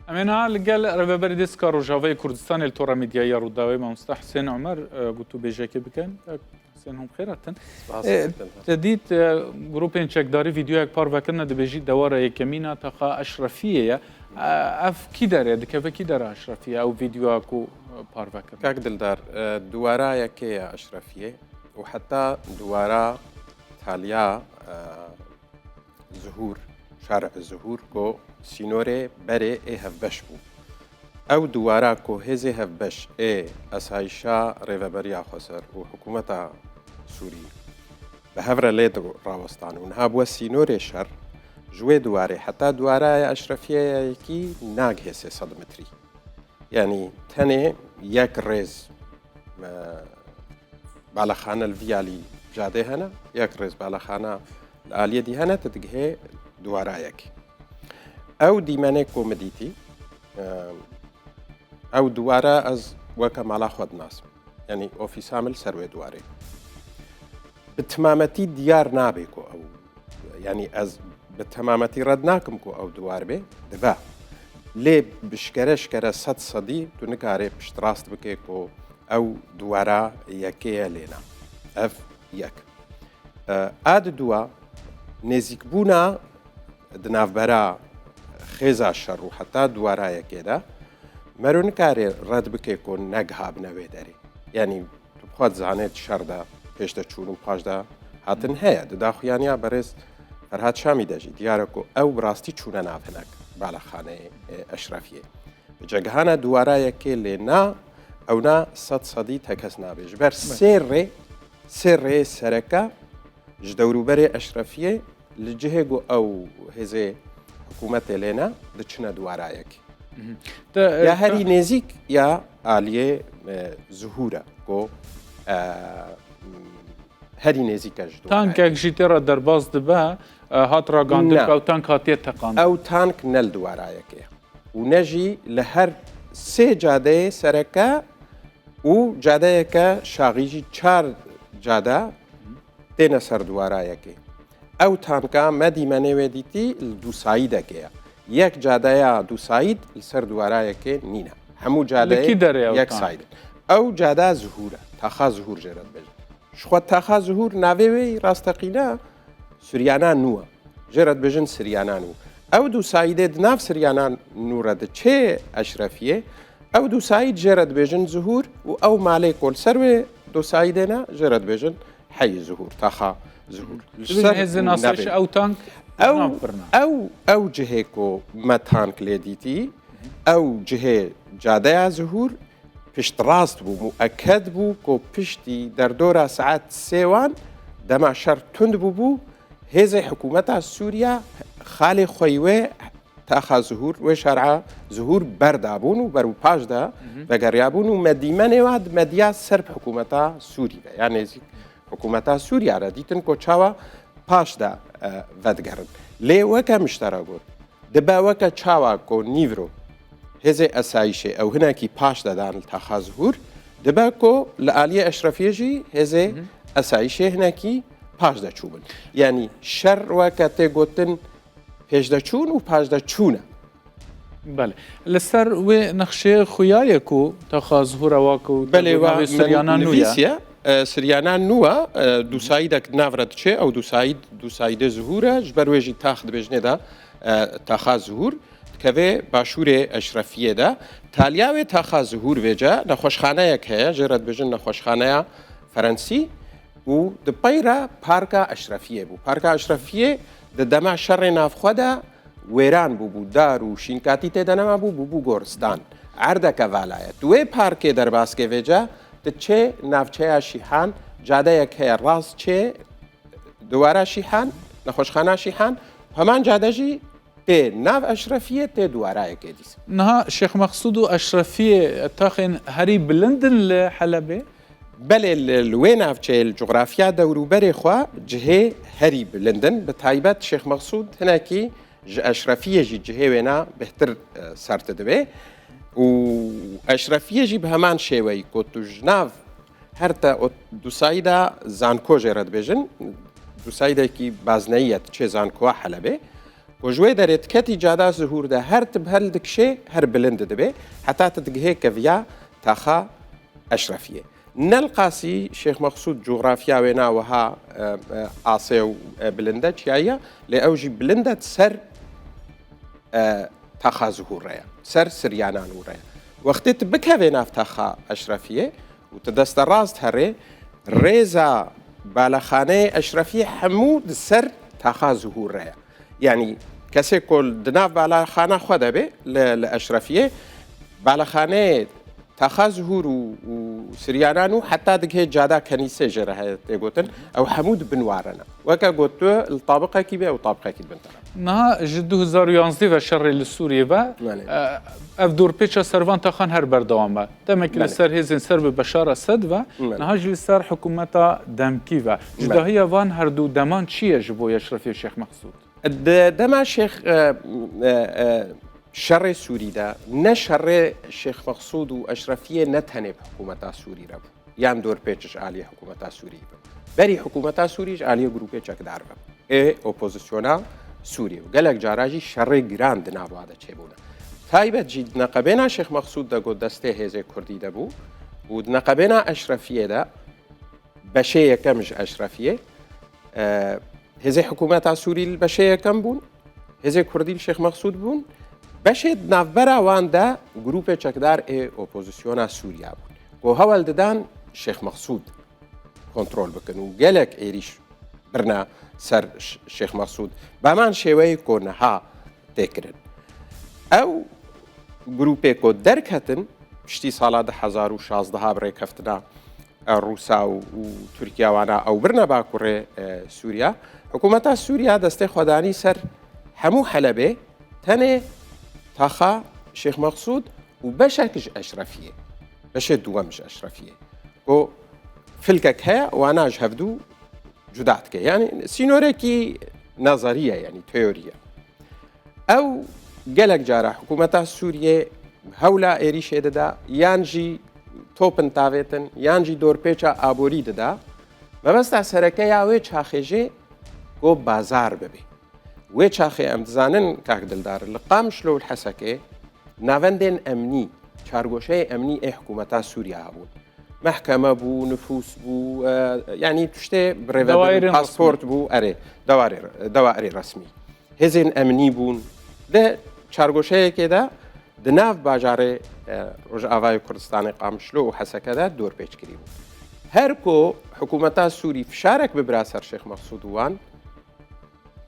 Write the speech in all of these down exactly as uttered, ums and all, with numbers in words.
Em ê niha li gel Rêveberê Dîska Rojavayê Kurdistanê li Tora Medyaya Rûdawê, mamoste Husên Omer, e, gotûbêjekê bikin. E, Husên, hûn bi xêr hatin. Spas, E, dikim. Te dît, e, grûpên çekdarî vîdeoyek parve kirine, dibêjî dewara yekemîn a taxa Eşrefiyê ye. E, ev kî derê, dikeve kî dera Eşrefiyê, ew vîdeoya ku, e, parve kirine? Kak Dildar, e, duwara yekê ya Eşrefiyê û heta duwara taliya, e, Zuhûr, şer'ê Zuhûr ku sînorê berê ê hevbeş bû. Ew duwara ku hêzê hevbeş ê esayîşa Rêveberiya Xweser û hikûmeta Sûrî bi hev re lê di rawestan û niha bûye sînorê şer, ji wê duwarê heta duwaraya Eşrefiyê ya yekî nagihê sê sed metrî. Yanî tenê yek rêz, e, balexane li vî alî cadê hene, yek rêz balexane li aliyê dî hene, tu digihê duwara yekê. Ew dîmenê ku min dîtî, e, ew duwara ez weke mala xwe dinasim. Yanî ofîsa min li ser wê duwarê. Bi timametî diyar nabe ku ew, yanî ez bi temametî red nakim ku ew duwar bê, dibe. Lê bi şkere şkere sed sedî tu nikarê piştrast bike ku ew duwara yekê ye lê na. Ev yek. E, a diduwa, nêzîkbûna di navbera xêza şer û heta duwara yekê de, mero nikare red bike ku negihabine wê derê. Yanî tu bi xwe dizanê di şer de pêş de çûn û paş de hatin heye. Di daxuyaniya berêz Ferhat Şamî de jî diyar e ku ew bi rastî çûne nav hinek balexaneyê, e, Eşrefiyê. Bi cegihana duwara yekê lê na, ew na sed sedî tekez nabe. Ji ber sê rê, sê rê sereke ji dewrûberê Eşrefiyê li cihê ku ew hêzê hikûmetê lê ne, diçine duwara yekê. Mhm. Te, e, Ya herî ta- nêzîk ya aliyê, e, Zuhûr e ku, e, herî nêzîk e ji duwara Tankek yekê. Jî tê re derbas dibe, e, hat ragandin Na. Ku ew tank hatiye teqandin. Ew tank ne li duwara yekê ye. Û ne jî li her sê cadeyê sereke û cadeyeke şaxî jî çar cade têne ser duwara yekê. Ew tanka me dîmenê wê dîtî li Dûsayîdekê ye. Yek cadeya Dûsayîd li ser duwara yekê nîne. Hemû cadeyê Li kî derê ew yek tank? Sayîd in. Ew cada Zuhûr e. Taxa Zuhûr jê re dibêjin. Ji xwe taxa Zuhûr navê wê yî rasteqîne Suryana Nû e. Jê re dibêjin Siryana Nû. Ew Dûsayîdê di nav Siryana Nû re diçê Eşrefiyê. Ew Dûsayîd jê re dibêjin Zuhûr û ew malê ku li ser wê Dûsayîdê ne, jê re dibêjin Heyî Zuhûr, taxa Zuhûr. Li Dibêjin ser hêzên asayîş navê. Ew tank Ew, nav birine. Ew, ew cihê ku me tank lê dîtî, ew cihê cadeya Zuhûr piştrast bû, mueked bû ku piştî derdora saet sê wan dema şer tund bûbû, hêzê hikûmeta Sûriya xalê xwe yî wê taxa Zuhûr, wê şer'a Zuhûr berdabûn û ber û paş de Mhm. vegeriyabûn û me dîmenê wa di medya serb hikûmeta Sûrî ve, ya nêzîk hikûmeta Sûriya re dîtin ku çawa paş de, e, vedigerin. Lê weke min ji te re got, dibe weke çawa ku nîvro hêzê esayîşê ew hinekî paş de dan li taxa Zuhûr, dibe ku li aliyê Eşrefiyê jî hêzê Mhm. esayîşê hinekî paş de çûbin. Yanî şer weke tê gotin pêşdeçûn û paşdeçûn e. Belê. Li ser wê nexşeyê xuya ye ku taxa Zuhûr e wa ku Belê, te got wa navê me Siryana Nû ye. nivîsiye, e, Siryana Nû e, e, Dûsayîdek di nav re diçe, ew Dûsayîd, Dûsayîdê Zuhûr e, ji ber wê jî tax dibêjinê de, e, taxa Zuhûr, dikeve başûrê Eşrefiyê de. Taliya wê taxa Zuhûr vêce nexweşxaneyek heye, jê re dibêjin nexweşxaneya Ferensî. û di pey re Parka Eşrefiyê bû. Parka Eşrefiyê di dema şerê navxwe de wêran bûbû, dar û şînkatî tê de nemabû, bûbû goristan. Erdeke vala ye. Tu wê parkê derbaskê vêce, tu çê navçeya Şîhan, cadeyek heye rast çê duwara Şîhan, nexweşxana Şîhan, heman cade jî tê nav Eşrefiyê, tê duwarayekê dîsa. Niha Şêx Mexsûd û Eşrefiyê taxên herî bilind in li Helebê? Belê, li, li wê navçeyê, li coxrafya dewrûberê xwe cihê herî bilind in. Bi taybet Şêx Mexsûd hinekî ji Eşrefiyê jî cihê wêna bêhtir, e, ser didibê. Û Eşrefiyê jî bi heman şêweyî ku tu ji nav her te ot-, Dûsayîda Zanko jê re dibêjin, Dûsayîdekî bazneyî ye, diçê Zankoa Helebê. Ku ji wê derê diketî cada zihûr de her tu bi hel dikişê her bilind dibe, heta tu digihê keviya taxa Eşrefiyê. Nelqasî Şêx Mexsûd coxrafiya wê na wiha, e, e, asê û, e, bilind e, çiyayiya, lê ew jî bilind e ser, e, taxa zihûr re ye, ser siryanan û re ye. Wextê tu bikevê nav taxa Eşrefiyê û tu deste rast herê, rêza balexaneyê Eşrefiyê hemû di ser taxa zihûr re ye. Yanî kesê ku di nav balexana xwe de be li, li Eşrefiyê, balexaneyê taxa zihûr û, û siryanan û heta digihê cada kenîsê jê re heye tê gotin, ew hemû di bin ware ne. Weke got tu, li tabiqekî be, ew tabiqekî di bin te re. Niha ji du hezar û yanzdeh ve şerê li Sûriyê ve, Belê. e, ev dorpêça servan taxan her berdewam e. Demek ki li Belê. ser hêzên ser bi Beşar Esed ve, Belê. niha jî li ser hikûmeta demkî ve. Belê. Cudahiya van her du deman çi ye ji bo Eşrefiyê Şêx Mexsûd? Di dema Şêx, e, e, e, şerê Sûrî de, ne şerê Şêx Mexsûd û Eşrefiyê ne tenê bi hikûmeta Sûrî re bû. Yan dorpêç ji aliyê hikûmeta Sûrî bû. Berî hikûmeta Sûrî ji aliyê grûpê çekdar ve. Ê opozisyona Sûrî û gelek cara jî şerê giran di nava de çêbûne. Taybet jî di neqebêna Şêx Mexsûd de ku destê hêzê Kurdî de bû û di neqebêna Eşrefiyê de beşê yekem ji Eşrefiyê, e, hêzê hikûmeta Sûrî li beşê yekem bûn, hêzê Kurdî li Şêx Mexsûd bûn, beşê di navbera wan de grûpê çekdar ê opozisyona Sûriya bûn. Ku hewel didan Şêx Mexsûd kontrol bikin û gelek êrîş birine ser Ş-, Şêx Mexsûd. Bi heman şêweyê ku niha tê kirin. Ew grûpê ku derketin, piştî sala du hezar û şazdeha bi rêkeftina, e, Rûsa û, û Tirkiya wana ew birine bakurê, e, Sûriya. Hikûmeta Sûriya destê xwe danî ser hemû Helebê, tenê taxa Şêx Mexsûd û beşek ji Eşrefiyê. Beşê duwem ji Eşrefiyê. Ku filkek heye, wana ji hevdû cuda dike. Yanî sînorekî nezerî ye, yanî teorî ye. Ew gelek cara hikûmeta Sûriyê hewla êrîşê dida, yan jî topin tavêtin, yan jî dorpêça aborî dida. Mebesta sereke ya wê çaxê jê ku bazar bibe. Wê çaxê em dizanin, kak Dildar, li Qamişlo û li Hesekê navendên emnî, çargoşeyê emnî ê hikûmeta Sûriya hebûn. Mehkeme bû, nifûs bû, e, yanî tiştê bi rêve Dewairên pasport resmî. bû, erê, dewarê, dewairê resmî. Hêzên emnî bûn. Di çargoşeyekê de di nav bajarê, e, Rojavayê Kurdistanê Qamişlo û Heseke de dorpêç kirî bû. Her ku hikûmeta Sûrî fişarek bibira ser Şêx Mexsûd û wan,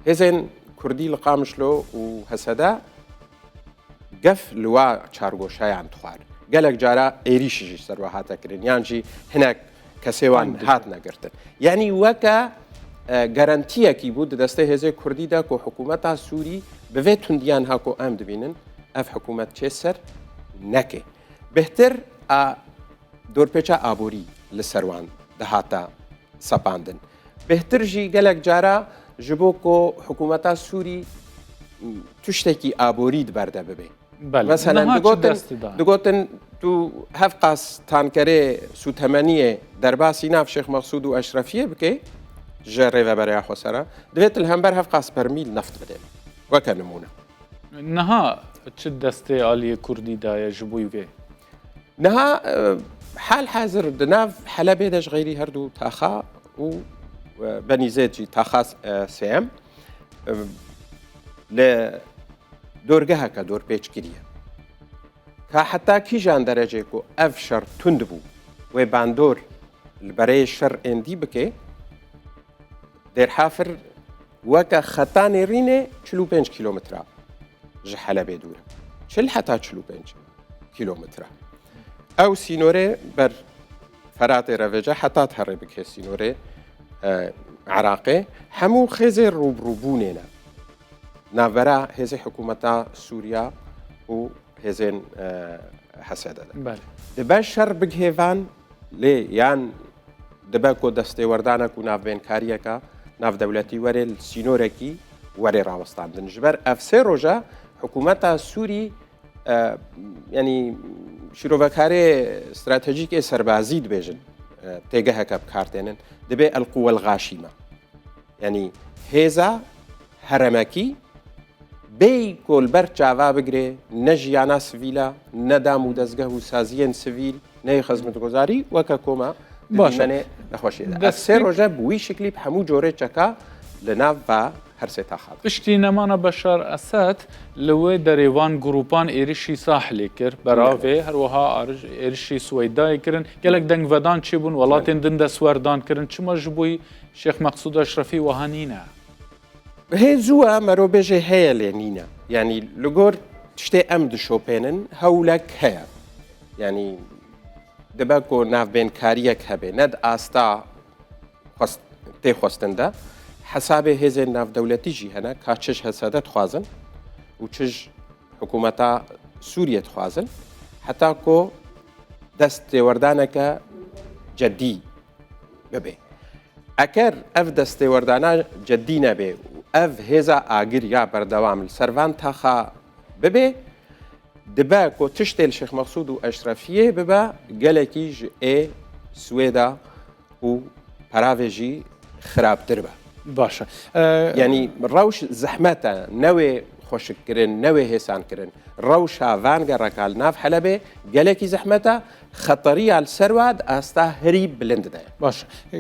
hêzên Kurdî li Qamişlo û Hesede gef li wa çargoşeyan dixwar. Gelek cara êrîş jî ser we hate kirin, yan jî hinek kesê wan Teng dikin. hatine girtin. Yanî weke, e, garantiyekî bû di destê hêzê Kurdî de ku hikûmeta Sûrî bi vê tundiyan ha ku em dibînin, ev hikûmet çê ser neke. Bêhtir a dorpêça aborî li ser wan dihata sepandin. Bêhtir jî gelek cara ji bo ku hikûmeta Sûrî, m, tiştekî aborî di ber de bibe. Belê. Meselen, Niha çi digotin, dest dida? digotin tu hevqas tankerê sûtemeniyê derbasî nav Şêx Mexsûd û Eşrefiyê bike ji rêvebereya xwe sera, divê tu li hember hevqas bermîl neft bidê. Weke nimûne. Niha çi destê aliyê Kurdî daye ji bo vê? Niha, e, hal hazir di nav Helebê de ji xeyrî her du taxa û, e, benî zêd jî taxa, e, sêyem, e, li dorgeheke dorpêç kiriye. Ka heta kîjan derecê ku ev şer tund bû, wê bandor li berê şer êndî bike, Dêrhafir weke xeta nêrînê çil û pênc kîlometre ji Helebê dûr e. Çil heta çil û pênc kîlometre. Ew sînorê ber Feratê re vêce heta diherê bike sînorê, e, Iraqê. Hemû xêzê rûbirûbûnê ne. Navbera hêzê hikûmeta Sûriya û hêzên, e, H S D de. Belê. Dibe şer bigihê van, lê yan dibe ku destêwerdanek û navbênkariyeke navdewletî were li sînorekî were rawestandin. Ji ber ev sê roja hikûmeta Sûrî, e, yanî şîrovekarê stratejîk ê serbazî dibêjin, e, têgeheke bi kar tênin, dibê El Quwel Gaşîme. Yanî hêza heremekî bêyî ku li ber çava bigirê, ne jiyana sivîl e, ne dam û dezgeh û saziyên sivîl, ne yê xizmetgozarî weke koma di Baş e. dîmenê nexweşiyê de. Ev sê Destpêk- roje bi wî şiklî bi hemû corê çeka li nav va her sê taxa de. Piştî nemana Beşar Esed li wê derê van grûpan êrişî Sahilê kir, beravê her wiha arij-, êrişî Swêdayê kirin. Gelek dengvedan çêbûn, welatên din destwerdan kirin. Çima ji bo Şêx Meqsûd Eşrefî wiha nîne? Hê zû e, mero bêjê heye lê nîne. Yanî li gor tiştê em dişopênin, hewlek heye. Yanî dibe ku navbênkariyek hebe, ne di asta xwest-, tê xwestin de. Hesabê hêzên navdewletî jî hene, ka çi ji Hesede dixwazin û çi ji hikûmeta Sûriyê dixwazin, heta ku dest têwerdaneke cedî bibe. Eger ev dest têwerdana cedî nebe û ev hêza agir ya berdewam li ser van taxa bibe, dibe ku tiştê li Şêx Meqsûd û Eşrefiyê bibe gelekî ji ê Swêda û peravê jî xirabtir be. Baş e. Ee, Yanî rewş zehmet e, ne wê xweşik kirin, ne wê hêsan kirin. Rewşa van gereka li nav Helebê gelekî zehmet e, xeteriya li ser wa di asta herî bilind de ye. Baş e.